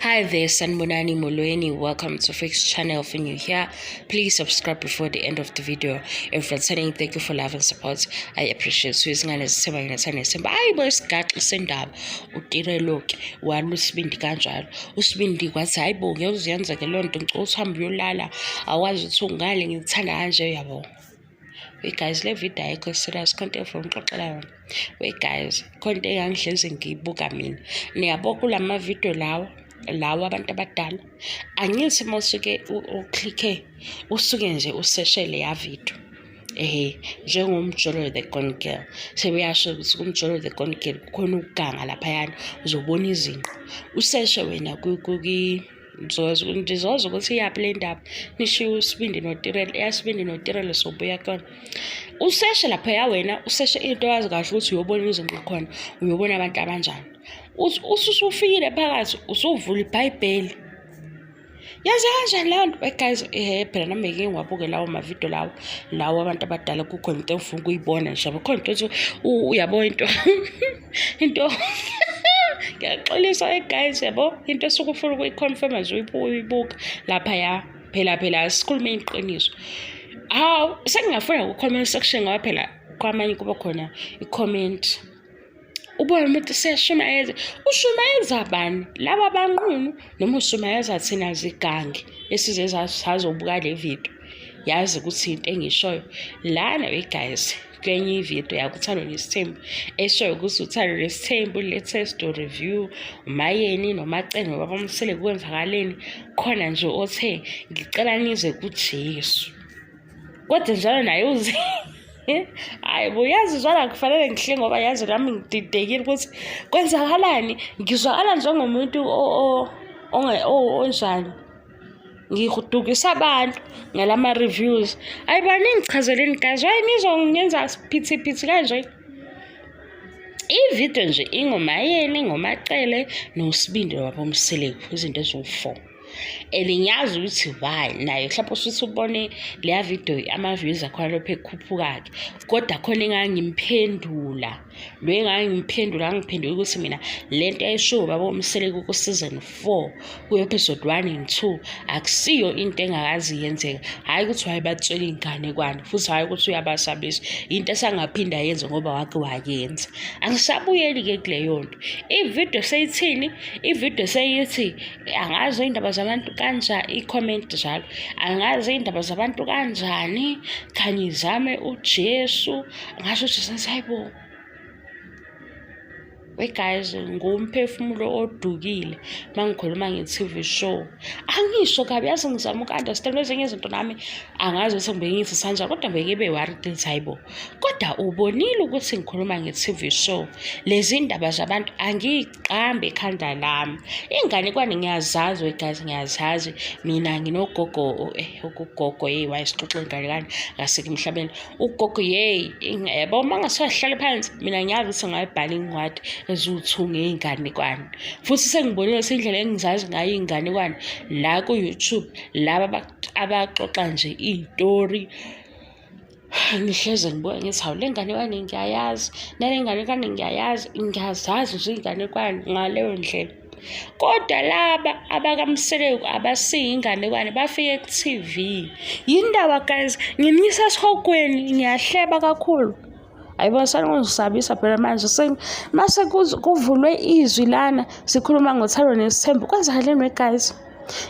Hi there, Sanibonani Molweni. Welcome to Fix Channel. If you're new here, please subscribe before the end of the video. If returning, thank you for love and support. I appreciate. So izingane zithemba nginathanda nesithemba. Hayi bo, isigaxa sendaba. UTirelo-ke walwa uSibindi kanjalo. USibindi kwathi hayi bo, ngeke uze yenzeke leyo nto, ngicela ukuthi uhambe uyolala. Awazi ukuthi ungale ngikuthanda kanje yabo. Wait guys, le video ayikho serious, khona into engifuna ukuxoxela yona. Wait guys, khona into engangihlezi ngiyibuka mina. Niyabo kulama video lawa, lawa abantu abadala. Angithi uma usuke u-click-e, usuke nje useshe leya video. Ehhe, njengoMjolo The Gone Girl. Sebeyasho ukuthi kuMjolo The Gone Girl kukhona ukuganga laphayana, uzobona izinqa. Useshe wena ngizozwa ukuthi iyaphi le ndaba. Nishiye uSibindi noTirelo, eyaSibindi noTirelo sobuya kuyona. Useshe laphaya wena, useshe into owazi kahle ukuthi uyobona izinqa khona, uyobona abantu abanjani. Usufikile phakathi, usuvula iBhayibheli. Yazi kanjani leyo nto? Wait guys, ehhe phela nami ngike ngiwabuke lawo mavidiyo lawo, lawo abantu abadala, kukhona into engifuna ukuyibona nje yabo. Khona into othi uyabo into ngiyaxolisa guys yabo, into esuke ufuna ukuyi-confirm-a nje uyibuka laphaya. Phela phela asikhulume iqiniso. Hawu, sengingafuna ku-comment section ngoba phela kwamanye kuba khona i-comment. Ubone umuntu seyashumayeza. Ushumayeza bani? Laba abanqunu noma ushumayeza thina zigangi esize sazobuka le video? Yazi ukuthi into engiyishoyo lana, we guys, kwenye ividiyo yakuThando Nesithembu eshoyo ukuthi uThando Nesithembu latest review, uMayeni noMacele nobaba uMseleku kwenzakaleni khona nje, othe ngicela nize kuJesu, kodwa njalo naye uze. Hhayi bo, yazi zwala kufanele ngihle ngoba yazi nami ngididekile ukuthi kwenzakalani. Ngizwakala njengomuntu onjani, ngidukisa abantu ngalama-reviews. Ayi bani, ningichazeleni guys, why nizongenza siphithiphithi kanje? Ividiyo nje ingoMayeni, ngoMacele noSibindi nobaba uMseleku, izinto eziwu-four. And ngiyazi ukuthi why naye mhlawumbe usuthi ubone leya video, ama-views akhona lokhu ekhuphuka-ke, kodwa khona engangimphendula lo engangimphendula, ngangiphendula ukuthi mina le nto ayishiwo ubaba uMseleku ku-season 4 ku-episode 1 and 2 akusiyo into engakaze yenzeka. Hhayi ukuthi wayebatshela iy'nganekwane, futhi hhayi ukuthi uyabasabisa, into esangaphinda yenze ngoba wake wayenza. Angisabuyeli-ke kuleyo nto. Ividiyo seyithini? Ividiyo seyithi angazi iy'ndaba zabantu kanjani, i-comment njalo, angazi iy'ndaba zabantu kanjani, khanyizame uJesu. Ngasho ukuthi sengithi hayi bo. We guys, ngumphefumulo odukile uma ngikhuluma nge-TV show. Angisho kabi, yazi ngizama uku-understand ezinye izinto nami, angazi ukuthi ngibe ngithi kanjani, kodwa ngibe worried ngithi hayi bo. Kodwa ubonile ukuthi ngikhuluma nge-TV show. Lezi ndaba zabantu angiyiqambi ekhanda lami. Iy'nganekwane ngiyazazi we guys, ngiyazazi. Mina nginogogo, ugogo yeyi wayesixoxela inganekwane, akasekho emhlabeni. Ugogo yeyi, yabo uma kungathiwa sihlale phansi, mina ngiyazi ukuthi ngayibhala iy'ncwadi eziwu-two ngey'nganekwane. Futhi sengibonile ukuthi indlela engizazi ngayo iy'nganekwane la ku-YouTube, laba abaxoxa nje iy'tori, ngihleze ngibuka ngithi hawu, le nganekwane ngiyayazi, nale nganekwane ngiyayazi, ngiyazazi nje iy'nganekwane ngaleyo ndlela. Kodwa laba abakaMseleku abasiyo inganekwane, bafike ku-TV. Yindaba guys, nginiyisa esihogweni, ngiyahleba kakhulu. Hayibo, seningisabisa phela manje, mase kuvulwe izwi lana sikhuluma ngoThando Nesithembu, kwenzakaleni we guys?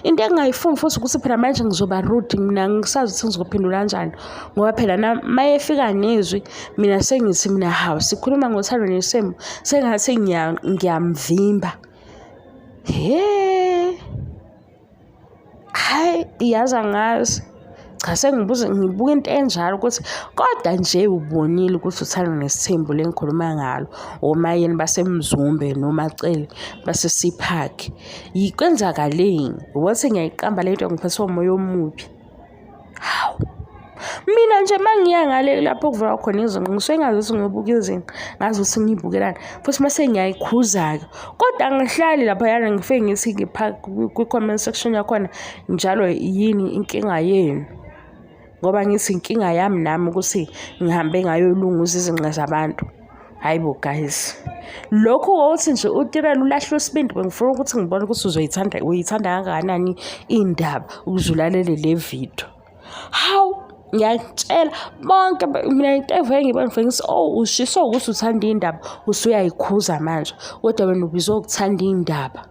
Into engingayifuni futhi ukuthi phela manje ngizoba rude mina, ngisazi ukuthi ngizophendula kanjani, ngoba phela mayefika nezwi mina sengithi mina hawu, sikhuluma ngoThando Nesithembu, sengathi ngiyamvimba. He, hhayi yazi angazi. Cha, sengibuza ngibuka into enjalo ukuthi kodwa nje ubonile ukuthi uThando Nesithembu le ngikhuluma ngalo, oMayeni baseMzumbe noMacele base-Sea Park. Kwenzakaleni? Ukuthi ngiyayiqamba le nto, ngiphethwe umoya omubi. Hawu. Mina nje uma ngiya ngale lapho kuvela khona izinqa, ngisuke ngazi ukuthi ngiyobuka izinqa, ngazi ukuthi ngiyibukelani, futhi mase ngiyayikhuza-ke. Kodwa angihlali laphayana ngifike ngithi kwi-comment section yakhona njalo, yini inkinga yenu? Ngoba ngithi inkinga yami nami ukuthi ngihambe ngayolunguza izinqa zabantu. Hayi bo guys, lokhu kokuthi nje uTirelo ulahle isibindi, bengifuna ukuthi ngibone ukuthi uzoyithanda, uyithanda kangakanani indaba ukuze ulalele le video. Hawu, ngiyakutshela bonke mina into evele ngibone ngivele ngithi oh ushiswa ukuthi uthanda iy'ndaba usuyayikhuza manje, kodwa wena ubizwe ukuthanda iy'ndaba.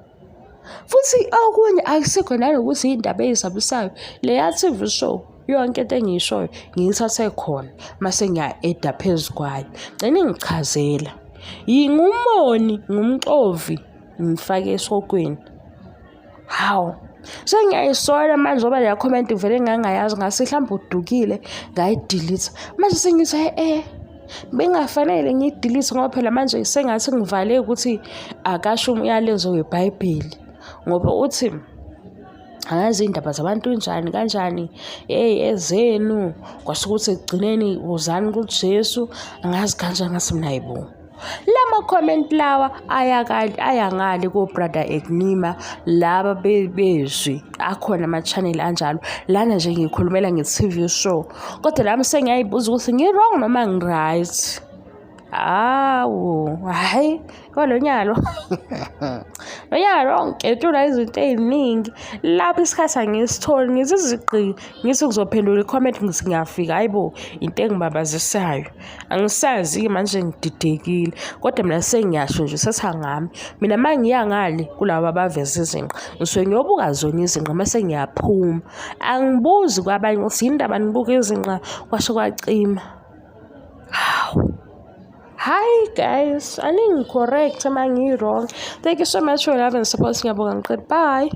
Futhi okunye akusikho nanokuthi iy'ndaba ey'sabisayo, leya T_V show yonke into engiyishoyo ngiyithathe khona mase ngiya-eda phezu kwayo. Ngcela ningichazela, ngingumoni, ngumxovi ngifake esihogweni? Hawu, sengiyayisola manje ngoba leya comment vele ngangingayazi ngase mhlawumbe udukile ngayidelete. Manje sengithi e-e bengafanele ngiyidelete ngoba phela manje sengathi ngivale ukuthi akasho umyalezo weBhayibheli ngoba uthi angazi iy'ndaba zabantu njani kanjani, hheyi ezenu, kwase kuthi ekugcineni wozani kuJesu, angazi kanjani ngathi mina hhayi bo. La ma-comment lawa aya ngale ko-Brother Enigma laba bezwi akhona ama-channel anjalo. Lana nje ngikhulumela nge-T_V show kodwa nami sengiyayibuza ukuthi ngi-wrong noma ngi-right. Hawu, hhayi lo nyaka lo lo nyaka lo ngiketula izinto ey'ningi lapho isikhathi angisitholi ngithi izigqi ngithi ngizophendula i-comment ngithi ngiyafika hhayi bo into engibabazisayo. Angisazi-ke manje ngididekile kodwa mina sengiyasho nje setha ngami. Mina uma ngiya ngale kulaba abaveza izinqa ngisuke ngiyobuka zona izinqa mase ngiyaphuma. Angibuzi kwabanye ukuthi yini ndaba nibuka izinqa kwasho kwacima. Hawu. Hi guys, aningi-correct uma ngi-wrong. Thank you so much for your love and support. Ngiyabonga ngiqeda. Bye.